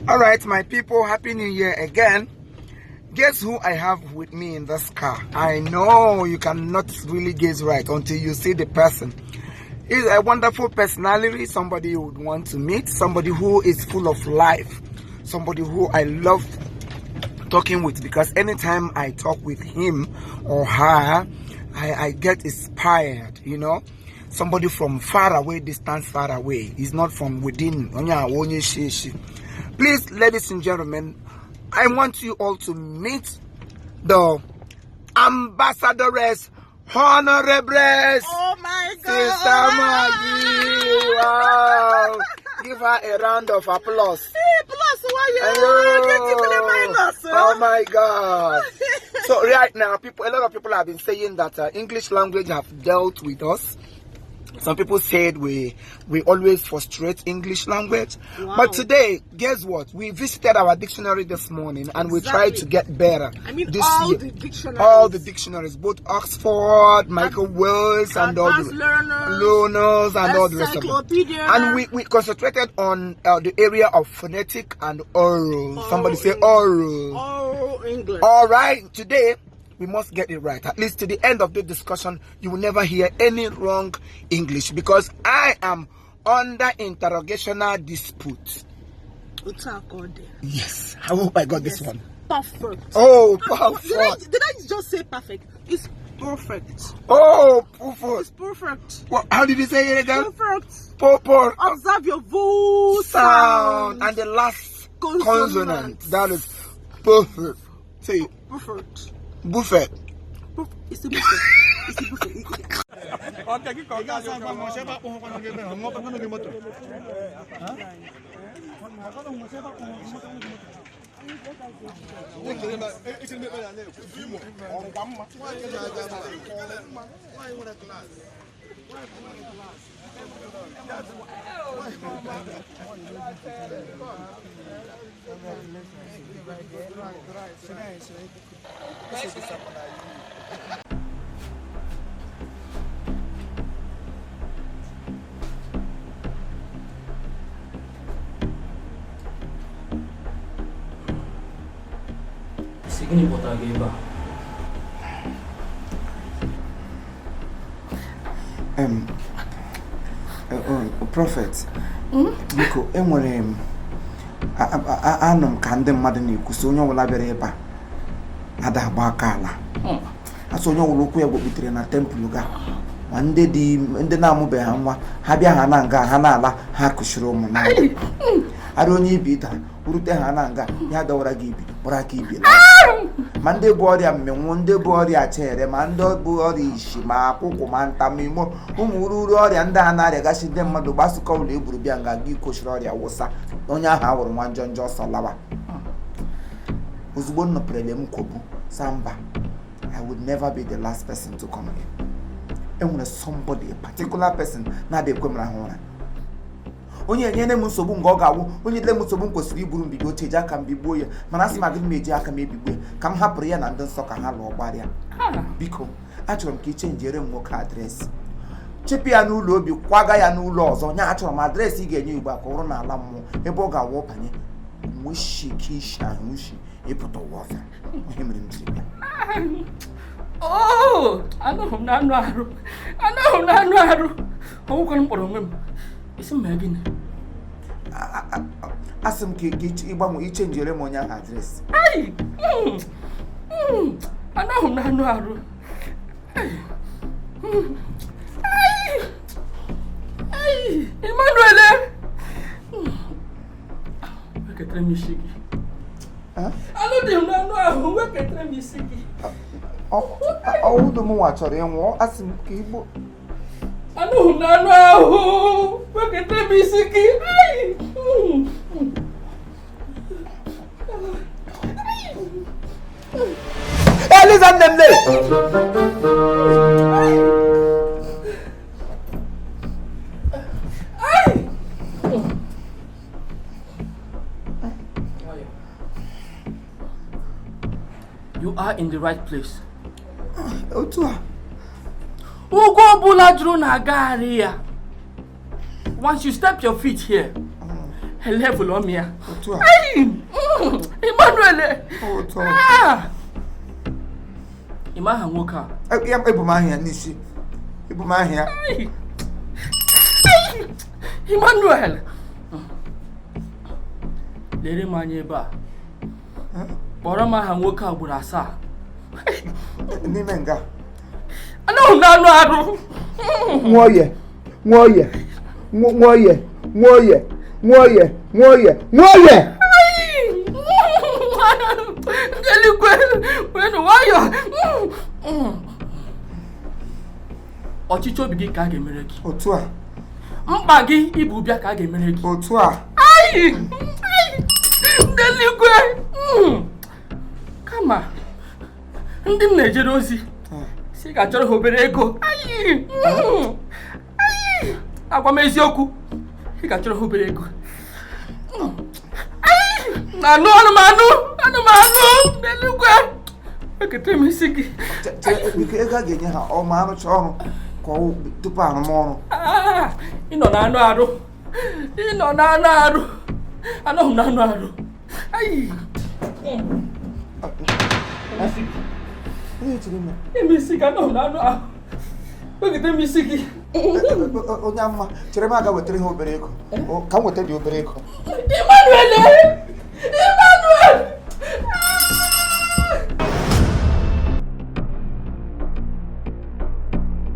All right, my people, Happy New Year again. Guess who I have with me in this car? I know you cannot really guess right until you see the person. He's a wonderful personality, somebody you would want to meet, somebody who is full of life, somebody who I love talking with, because anytime I talk with him or her, I get inspired, you know. Somebody from far away, distance far away. He's not from within. Please, ladies and gentlemen, I want you all to meet the ambassadoress, honorabless, Oh my God! Sister Maggie. Wow. Give her a round of applause. Hey, plus why you? Hello. Oh my God. So right now, people, a lot of people have been saying that English language have dealt with us. Some people said we always frustrate English language. Wow. But today, guess what? We visited our dictionary this morning and we tried to get better. I mean, this all year. the dictionaries. All the dictionaries, both Oxford, Michael Wells, and all the Advanced learners, learners and all the rest of them. Encyclopedia. And we concentrated on the area of phonetic and oral. Somebody say Oral. oral. Oral English. All right, today we must get it right. At least to the end of the discussion, you will never hear any wrong English, because I am under interrogational dispute. Yes, I hope I got this one. Perfect. Oh, perfect. Did I just say perfect? It's perfect. Oh, perfect. It's perfect. Well, how did you say it again? Perfect. Perfect. Observe your vowel sound and the last consonant. That is perfect. Say perfect. Buffet. It's a buffet. It's a buffet. Gịnị kpọtara gị ebe a? Prophet, biko enwere m anụ m ka ndị mmadụ na-ekwusi onye ọbụla bịara ebe a ada agba aka ala. Asị onye ọbụla okwu ya gbokputere na tempụl ga ma ndị na-amụbeghị nwa ha bịa ha na nga ha na-ala ha kụchiri ụmụ na ara onye ibi dara rute ha na nga ya dọwara gị ibi kpọrọ aka ibi ma ndị bụ ọrịa mmenwu ndị bụ ọrịa chere ma ndị bụ ọrịa ishi ma akwụkwụ ma ntamimo ụmụ ururu ọrịa ndị a na-arịagasị ndị mmadụ gbasụkọ ụlọ egburu bịa nga gị kochiri ọrịa wụsa onye ahụ awụrụ nwa njọ njọ ọsọ lawa. Ozugbo m nọpụrụle m kwogbu samba, I would never be the last person to come here. Enwere somebody, a particular person na-adị ekwe m rahụ ụra. Onye enyere m nsogbu nga ọ ga-awụ onye dịle m nsogbu m kwesịrị iburu mbibi oche eji aka m bigbuo ya, mana asị m agịrị m eji aka m ebigbuo ya ka m hapụrụ ya na ndị nsọ ka ha lụọ gbarịa. Biko achọrọ m ka ichenjiere m nwoke adreesị, chịpụ ya n'ụlọ obi kwaga ya n'ụlọ ọzọ. Nya achọrọ m adreesị ị ga-enye ugbu a ka ọ bụrụ n'ala mmụọ ebe ọ ga-awụ banye nweshike ishi ahụ ushi ịpụta ụwa ọzọ. Ihe mere m jiri bịa. Oh, anụghị m na anụ arụ, anụghị m na anụ arụ. Ọnwụkwanụ m kpọrọ onwe m. Isi m mee gịnị? Asị m ka ịgbanwe ichenjiere m onye ahụ adreesị. Anụghị m na anụ arụ. Emmanuel! Weketara m isi gị. Anụ dị m n'anụ ahụ, weketara m isi gị. Ọwụdụ m nwa chọrọ ịnwụ, asị m ka igbo. Anụghị m n'anụ ahụ, weketara m isi gị. Eliza nne m le! You are in the right place. Otu a. Ugwu ọbụla jụrụ na-agagharị ya. Once you step your feet here, level on ya. Otu a. Ai! Emmanuel! Otu a. Ah! Ị ma aha nwoke a? Ya ebu m aha ya n'isi. Ebu m aha ya. Ai! Ai! Emmanuel! Lere m anya ebe a. Kpọrọ m aha nwoke a ugboro 7. N'ime nga. Anọghị m n'anụ arụ. Nwoye, Nwoye, Nwoye, Nwoye, Nwoye, Nwoye, Nwoye! Ndị eluigwe, weenụ nwayọọ. Ọchịchọ obi gị ka a ga-emere gị. Otu a. Mkpa gị ibu bịa ka a ga-emere gị. Otu a. Ai! Ndị eluigwe! Kama ndị m na-ejere ozi si ga-achọrọ ha obere ego. Ai! Ai! Agwa m eziokwu, ị ga-achọrọ ha obere ego. Ai! Anụ anụ m anụ anụ m anụ ndị eluigwe! Ekete m isi gị. Biko ego a ga-enye ha ọ ma arụcha ọrụ ka ọ tupu arụmọrụ. Ị nọ n'anụ arụ. Ị nọ n'anụ arụ. Anọghị m n'anụ arụ. Ai! Eme isi gị, anọghị m n'anụ ahụ. Wegide m isi gị. Onye amụma, chere m aga wetara ha obere ego. Ka m weta dị obere ego. Emmanuel!